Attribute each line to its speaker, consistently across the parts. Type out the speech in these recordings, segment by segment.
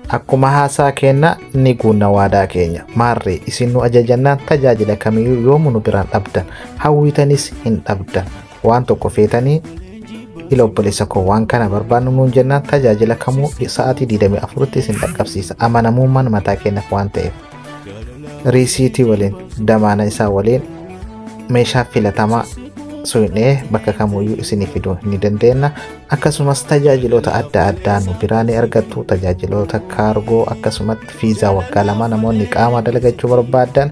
Speaker 1: Akkuma haasaa keenna ni guunna waadaa keenya. Maarree isin nu ajajannaan tajaajila kamiyyuu yoomu nu biraan dhabdan. Hawwiitanis hin dhabdan. Waan tokko feetanii ila obboleessa koo waan kana barbaannu nuun jennaan tajaajila kamuu sa'aatii 24tti isin dhaqqabsiisa. Amanamummaan mataa keenyaaf waan ta'eef. Riisiitii waliin damaana isaa waliin meeshaa filatamaa suynee bakka kamuyyuu isinii fiduu ni dandeenya. Akkasumas tajaajiloota adda addaa nu biraa ni argattu. Tajaajiloota kaargoo akkasumatti fiizaa waggaa 2 namoonni qaama dalagachuu barbaadan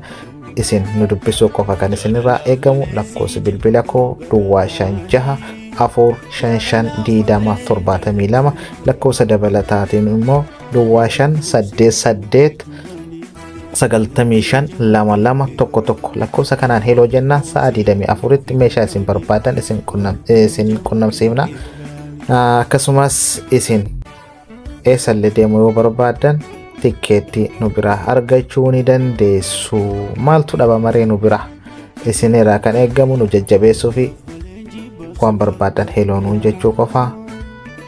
Speaker 1: isin nu dubbisuu qofa kan isinirraa eegamu. Lakkoofsi bilbila koo duwwaa 5 6 4 5 5 20 72, lakkoofsa dabalataatiin immoo duwwaa 5 8 8 95 2 2 1 1. Lakkoofsa kanaan hello jennaan sa'a 24tti meeshaa isin barbaadan isin qunnamsiifna. Akkasumas isin eessallee deemuu yoo barbaadan tikkeettii nu biraa argachuu ni dandeessu. Maaltu dhabamaree nu biraa? Isinirraa kan eegamu nu jajjabeessuu fi waan barbaadan hello nuun jechuu qofaa.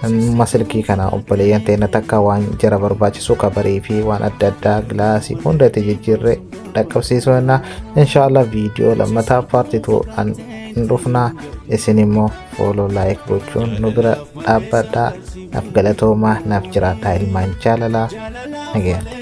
Speaker 1: Amma silkii kana obboleeyyan teenya takka waan jara barbaachisu kabarii fi waan adda addaa gilaasii hunda itti jijjiirree dhaqqabsiisuu jenna. Inshaallah viidiyoo lammataa part twodhaan hin dhufna. Isin immoo follow, like gochuun nu bira dhaabbadhaa. Naaf galatoomaa, naaf jiraadhaa, ilmaan jaalalaa, nagayaatti.